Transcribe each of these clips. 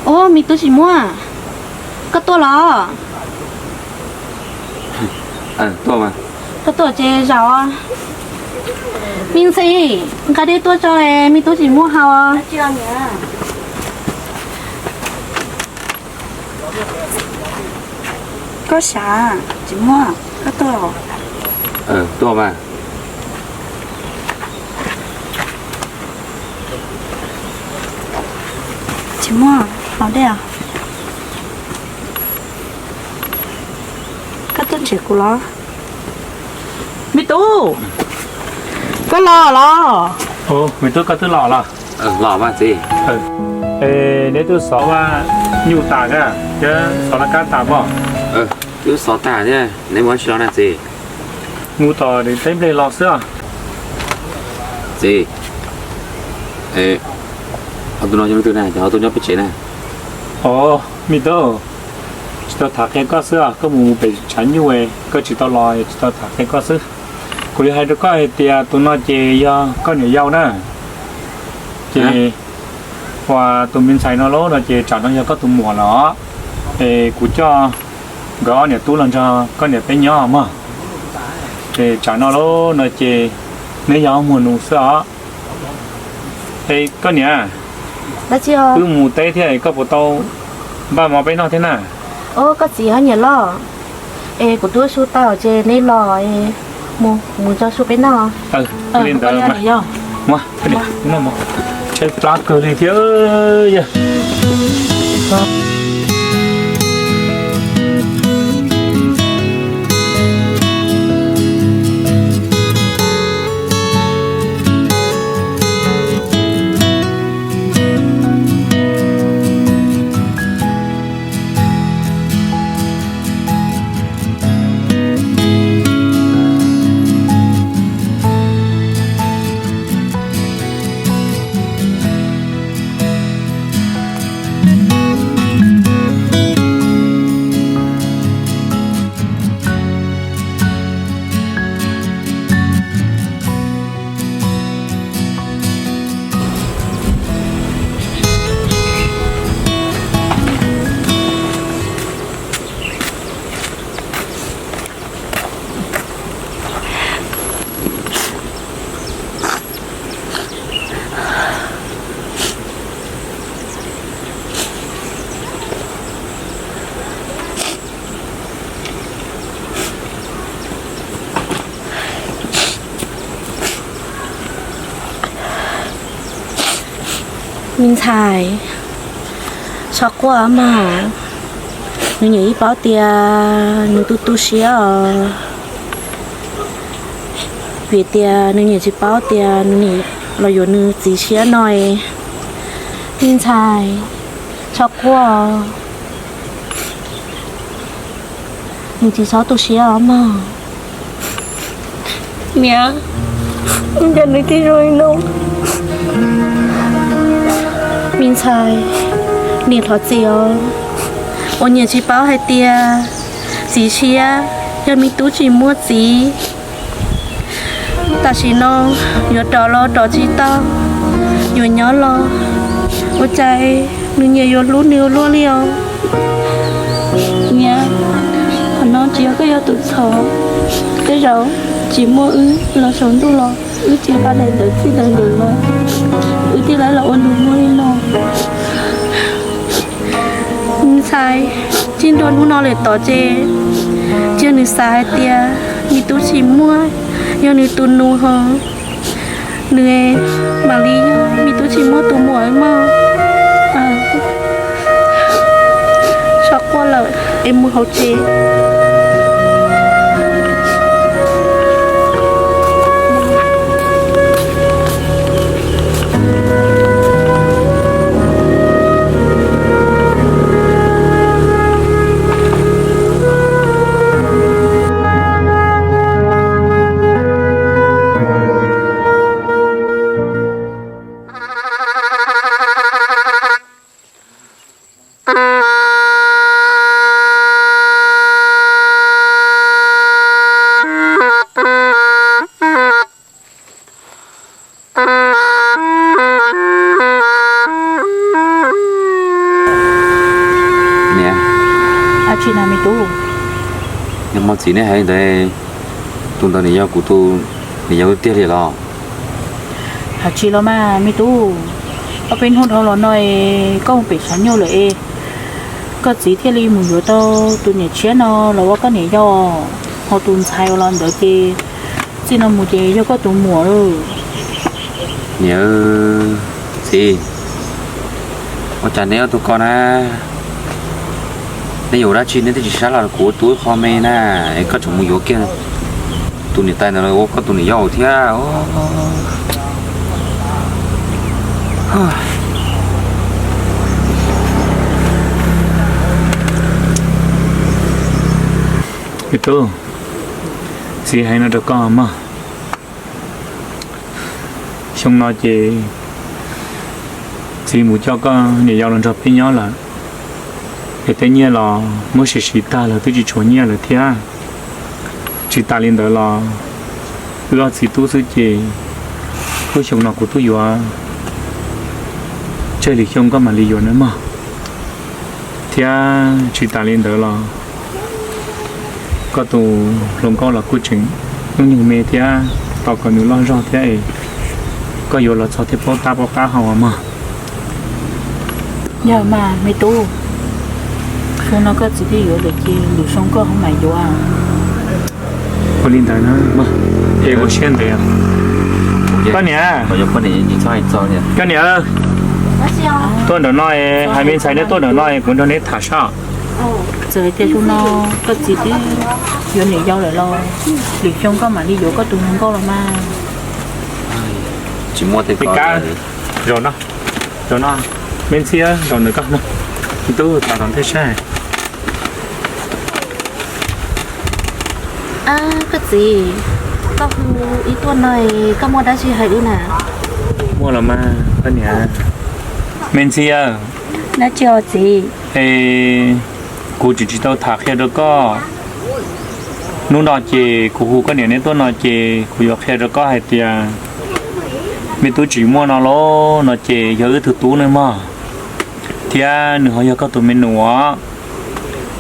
Ub, me tub tsis muaj, koj tuaj los? Koj tuaj ces zaum. Me ntxhais, nqa dej tuaj tso, me tub tsis muaj haus. Koj sav, tsis muaj, koj tuaj. Tuaj mas. Tsis muaj, haus dej os. Koj tuaj ntsib kuv los? Me tub, koj los los? Me tub, koj twb los los? Los mas txiv. Neb twb xov nyuj tas thiab, xov laj kab tas mog? Twb xov tas thiab, neb mus dab tsi los na txiv? Mus tom teb nplej los xwb. Txiv, ho tus no yog leej twg na, ho tus nyob peb tsev na? Os, me tub, tsis tau tham qhia koj xwb, koj mus pem tshav nyuj, koj tsis tau los, tsis tau tham qhia koj xwb. Kuv yuav hais rau koj hais tias tus no ces yog koj niam yau na. Ces uas tus me ntxhais no lauj no ces tsam no yog koj tus muam los, es kuv coj nkawd ob niam tub los nrog koj niam peb nyob mog. Es tsam no lauj no ces neb yog ob muag nus xwb os. Es koj niam, wb mus teb thiab, koj puas tau npaj mov peb noj thiab na? Koj txiv, ho niam loj, es kuv twb ua su tau ces neb los mus, mus tso su peb noj. Li ntawd mas, tshaib plab kawg li thiab. Me ntxhais, txhob quaj mas, nws niam yeej paub tias nws tu tu siab os, vim tias nws niam tsis paub tias nws niam los yuav nws txiv tshiab no. Me ntxhais, txhob quaj, nws tsis txhob tu siab os mog. Niam, cas nws tij zoo li no? Me ntxhais, niam thov txim os, uas niam tsis paub hais tias txiv tshiab yog me tub tsis muaj txiv. Tam sim no yuav rov los rov tsis tau, yuav nyob los ua cas nws niam yuav hlub nws ua luaj li os. Niam, qhov no tsis yog koj yog tus txhaum, tej zaum tsis muaj wb los saum ntuj los wb tsis nqa daim ntawv txij ntawv nkawm los, wb thiaj li los ua nus muag li no. Ntxhais, txij ntua hnub no lawm tod ces, cia nws xav hais tias nws tub tsis muaj, yog nws tus nus ho, nws mam li yog me tub tsis muaj tus muam mog. Txhob quaj lawm es mus hauv tsev. Tsis na me tub. Niag hmo txiv neb hais li ntawd, tus ntawd nws yog kuv tus niam yau tiag li los? Hais tsis los mas me tub, ob peb hnub dhau los no es koj mus pem sav nyuj lawm es koj txiv thiaj li mus yuav tau tus niam tshiab no los ua koj niam yau, ho tus ntxhais uas los ntawd ces txij no mus ces yog koj tus muam lawm. Niam, txiv, ua cas neb ob tug ko na, neb yuav ua dab tsi neb twb tsis sab los kuv ua tus ib qho me na, es koj tseem mus yuav kiag tus niam tais ntawd los ua koj tus niam yau thiab. Me tub, txiv hais no rau koj mog. Xyoo no ces txiv mus coj koj niam yau los nrog peb nyob lawm, es tej nyiaj los muab siv siv tag los twb tsis tshuav nyiaj lawm thiab. Tsis tas li ntawd los wb ob txiv tub xwb ces lub xyoo no kuv twb yuav tseg, lwm xyoo koj mam li yuav nawb mog. Thiab tsis tas li ntawd los koj tus hluas nkauj los kuj tseem hnub nyoog me thiab, tos kom nws loj zog thiab es koj yuav los txog thiaj paub tab paub qab hau mog. Yog mas me tub, xyoo no koj txiv twb yuav lawm ces lwm xyoo koj ho mam yuav. Ua li ntawd na, es ua siab ntev. Koj niam, koj niam, tuaj nram no, hais me ntxhais neb tuaj nram no kuv nrog neb tham sab. Txawm hais tias xyoo no koj txiv twb yuav niam yau lawm los lwm xyoo koj mam li yuav koj tus hluas nkauj los mas. Tsis muaj tej kab, zaum no, zaum no, me ntxhais, zaum ntawm koj no, tub tham tom ntej saib. Koj txiv, koj hu wb tuaj no, koj muaj dab tsi hais wb na? Muaj los mas koj niam. Me ntxhais, dab tsi os txiv? Es kuv tseem tsis tau tham qhia rau koj. Hnub no ces kuv hu koj niam neb tuaj no ces kuv yuav qhia rau koj hais tias me tub tsis muaj no lauj, no ces yog wb tug tub nawb mog, thiab nws ho yog koj tus me nus os.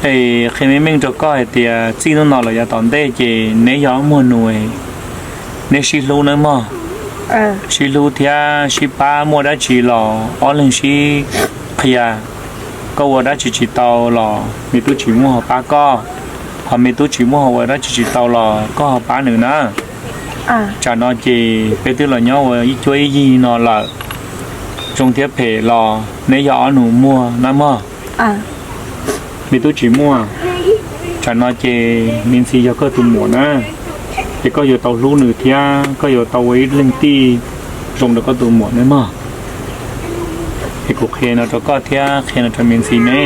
Es qhia meej meej rau koj hais tias txij hnub no los yav tom ntej ces neb yog ob muag nus, neb sib hlub nawb mog. Sib hlub thiab sib pab, muaj dab tsi los ob leeg sib qhia. Koj ua dab tsi tsis tau los me tub tsis muaj ho pab koj, ho me tub tsis muaj ho ua dab tsi tsis tau los koj ho pab nws na. Tsam no ces peb twb los nyob ua ib cuab ib yig no lawm, zoo thiab phem los neb yog ob nus muag nawb mog. Me tub tsis muaj, tsam no ces me ntxhais yog koj tus muam na, ces koj yuav tau hlub nws thiab koj yuav tau ua ib leeg tij zoo rau koj tus muam nawb mog. Es kuv qhia no rau koj thiab qhia no rau me ntxhais ne.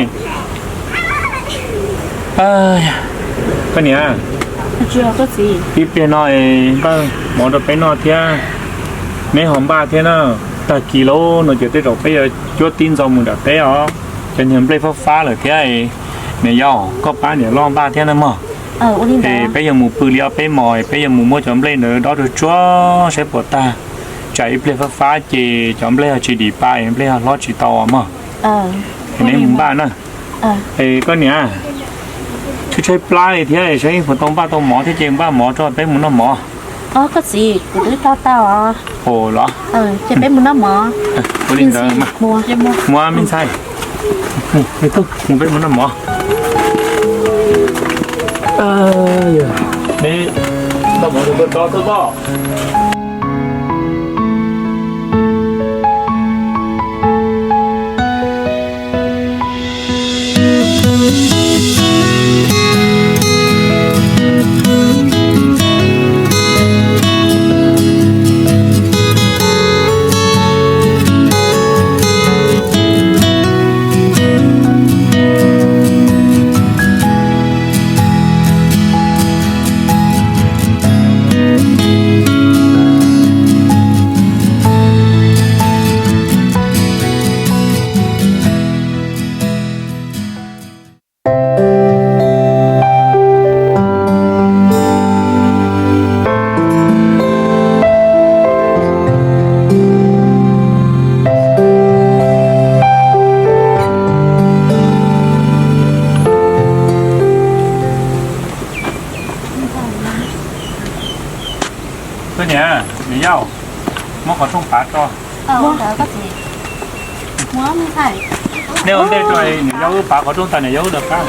Koj niam, ib pliag no npaj mov rau peb noj thiab, neb ho npaj thiab na. Tag kis lawm no ces tej zaum peb yuav cuab tib ntxo mus nram teb os. Cov niag nplej fab fab lawm thiab, niam yau, koj pab niam loj npaj thiab na mog. Es peb yuav mus pw li ob peb hmos, peb yuav mus muab cov nplej ntawd dob tsuag tsuag saib puas tag. Tsam ib pliag fab fab ces cov nplej ho tsis dim pa, nplej ho hlob tsis tau mog. Neb mus npaj na. Es koj niam, tshaib tshaib plab li thiab, saib puas tau npaj tau mov thiab ces npaj mov rau peb mus noj mov. Koj txiv, kuv twb tau tau os. Los, ces peb mus noj mov. Ua li ntawd, mus me ntxhais, mus peb mus noj mov. Neb noj mov rau koj tsob toj toj. Niam, niam yau, muab qhov rooj pav tso. Nej ua ntej rau niam yau wb pav qhov rooj tas niam yau wb lawv qab.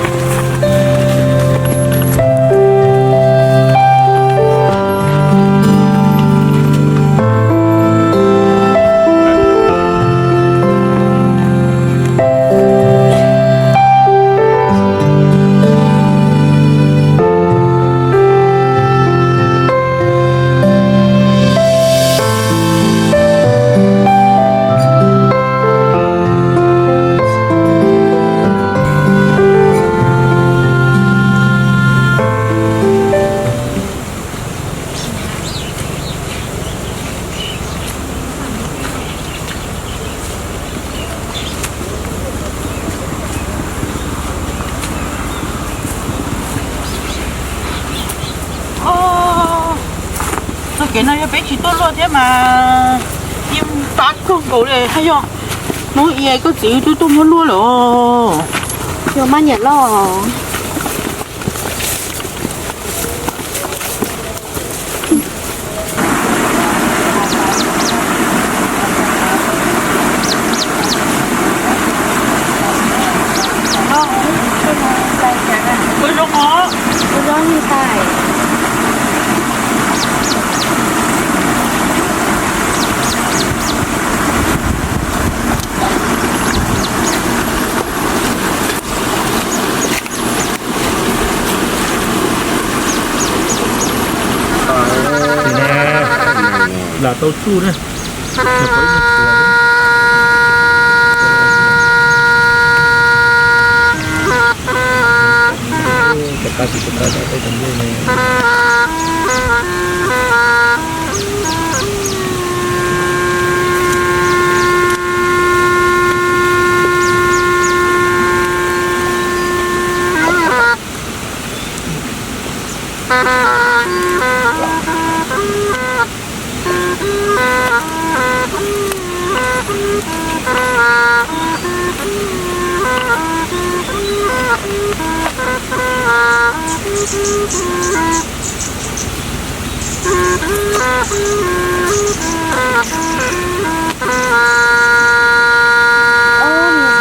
Txoj kev no yog peb tsis tuaj luaj thiab mas yeej tab kawg nkaus li haj yog. Hnub i koj txiv twb tuaj muab luaj lawm. Yog maj nyiam loj. Ua zoo os. Ua zoo ntxhais. Lam tau tsuj na. Ub, me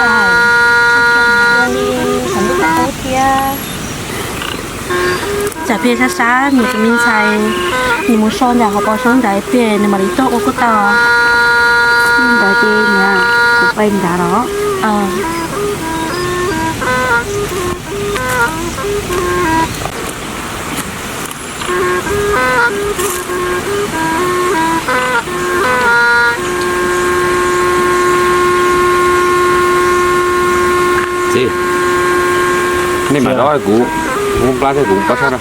ntxhais, ua li, qhov ntawd kuv paub thiab. Tsam pliag sab sab nws tus me ntxhais nws mus so ntawm hauv paus sab nrad pliag nws mam li tuaj ua kuj tau. Ntawd ces niam, kuv pais nrad los. Txiv, nej mam dob kuv, kuv plab thiab kuv pab sab na.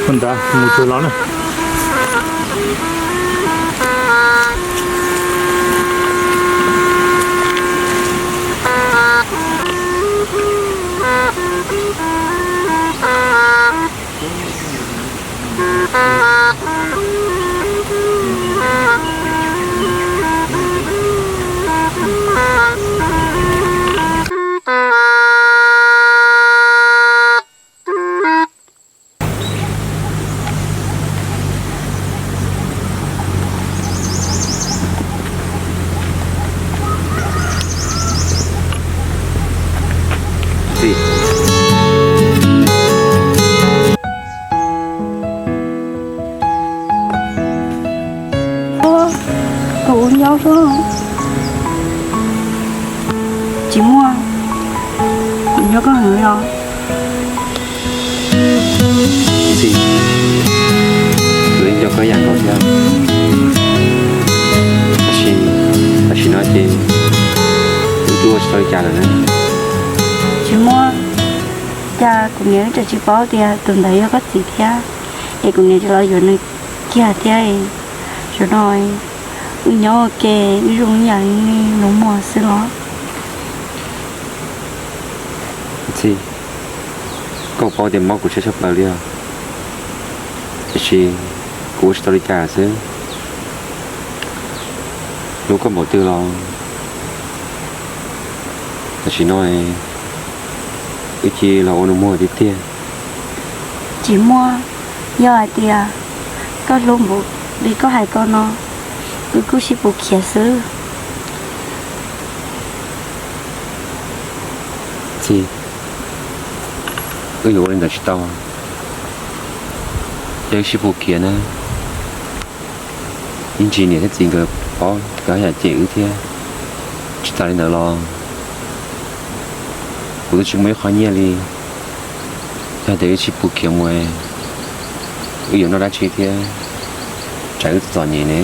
Ua ntawd mus tsuag los na. Kuv nyob xwb. Tsis muaj, kuv nyob koj heev os. Txiv, kuv yeej nco koj ib yam nkaus thiab. Tab sis tam sim no ces wb twb ua tsis tau li cas lawm na. Tsis muaj, cas kuv niam wb tseem tsis paub tias tus ntawd yog koj txiv thiab, es kuv niam tseem los yuav nws kiag thiab. Zaum no wb nyob ua ke wb zoo ib yam li nus muag xwb los. Txiv, koj paub tias mob kuv siab tshaj plaws li os, tiam sis kuv ua tsis tau li cas xwb. Hlub koj npaum twg los tam sim no wb cia li los ua nus muag tiag tiag. Tsis muaj, yog hais tias Koj hlub npaum li koj hais ko no, wb kuj sib pus khiav xwb. Txiv, wb yuav ua li ntawd tsis tau. Yog wb sib pus khiav na, ib ntsis niam thiab txiv nkawd paub nkawd haj yam cem wb thiab. Tsis tas li ntawd los kuv twb tsis muaj ib qho nyiaj li. Yog tias wb sib pus khiav mus, wb yuav noj dab tsi thiab? Tsam wb txom txom nyem ne.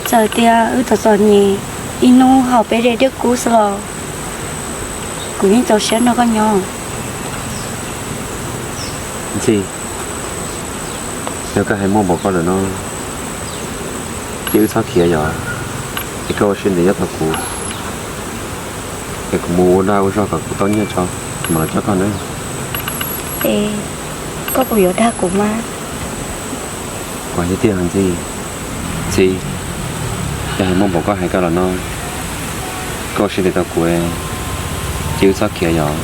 Txawm tias wb txom txom nyem, ib hnub haus peb dej dej kub xwb los kuv yeej txaus siab nrog koj nyob. Ntxhi, yog koj hais muaj npaum koj lawm no, ces wb txhob khiav yom, es koj ua siab ntev nyob tos kuv, es kuv mus ua dag ua zog kom kuv tau nyiaj tso, mam los coj koj na. Es koj puas yuav dag kuv mas? Kuv hais tiag tiag Ntxhi. Txiv, yog hais muaj npaum koj hais ko los no, koj ua siab ntev tos kuv, ces wb txhob khiav yom,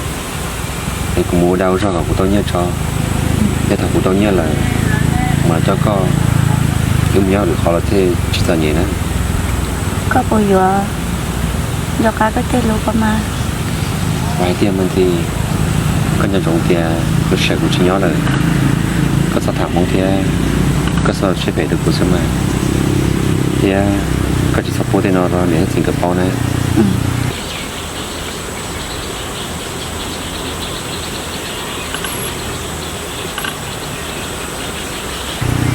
es kuv mus ua dag ua zog kom kuv tau nyiaj tso. Yog thaum kuv tau nyiaj lawm, kuv mam los coj koj, wb mus nyob lwm qhov los thiaj tsis txom nyem na. Koj puas yuav nco qab koj tej lus ko mas? Kuv hais tiag mas Ntxhi, koj nco ntsoov tias lub sij hawm kuv tsis nyob lawm, koj txhob tham Hmoob thiab koj txhob siab phem rau kuv xwb mas. Thiab koj tsis txhob pub tej no rau niam thiab txiv nkawd paub na.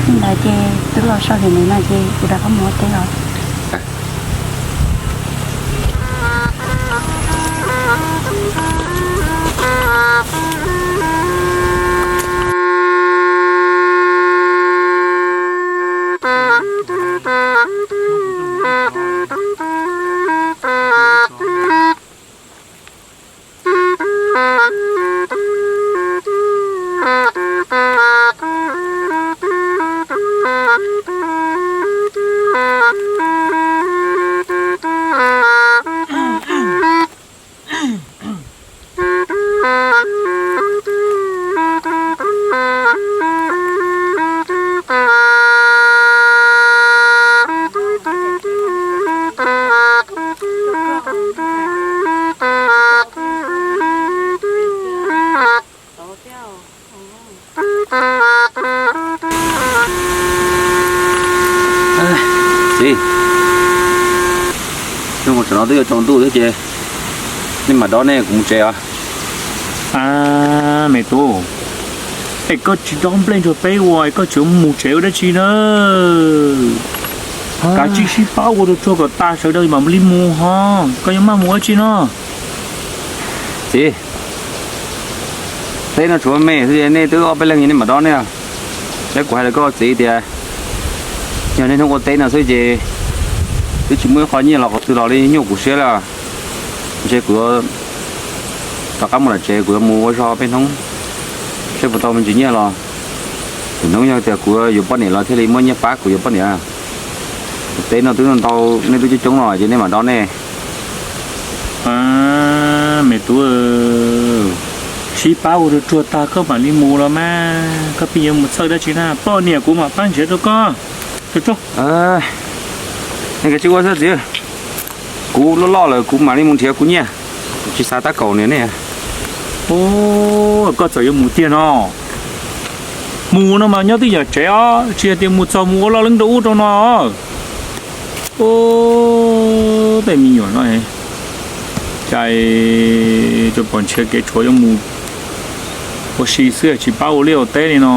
Li ntawd ces twb los so li ntawd no ces kuv rov qab mus ua teb os. Txiv, hnub no twb yuav tsaus ntuj thiab ces nej mam dob nej, kuv mus tsev os. A, me tub, es koj tsis dob nplej nrog peb ua, koj tseem mus tsev ua dab tsi na? Kav tsij sib pab ua rau ruag kom tas sawv daws mam li mus ho. Koj yuav maj mus ua dab tsi no? Txiv, teb no tsuas me xwb, nej twb ob peb leeg nej mam dob nej. Thiab kuv hais rau koj txiv tias, yog niaj hnub ua teb no xwb ces twb tsis muaj ib qho nyiaj los qhov twg los li, nyuaj kuv siab li. Ntshe kuv yuav rov qab mus lawm tsev, kuv yuav mus ua zog peb hnub, seb puas tau me ntsis nyiaj los. Lwm hnub yog tias kuv yuav poj niam los thiaj li muaj nyiaj pab kuv yuav poj niam. Teb no twb ntau, nej twb coob coob no ces nej mam dob nej. Me tub, sib pab ua ruag ruag tag koj mam li mus los mas, koj pheej yuav mus txhawj dab tsi na, poj niam kuv mam pab nrhiav rau koj. Nej kav tsij ua xwb txiv, kuv loj loj lawm kuv mam li mus nrhiav kuv nyiaj, tsis xav tab kaum niam nej. Koj txawm yuav mus tiag no, mus no mas nyob twj ywm tsev os, tsis hais tias mus txog mus ua loj leeb rau ub rau no. Tej me nyuam no, cas tsuas pom nrhiav kev tshuav yuav mus ua si xwb tsis pab ua liaj ua teb li no.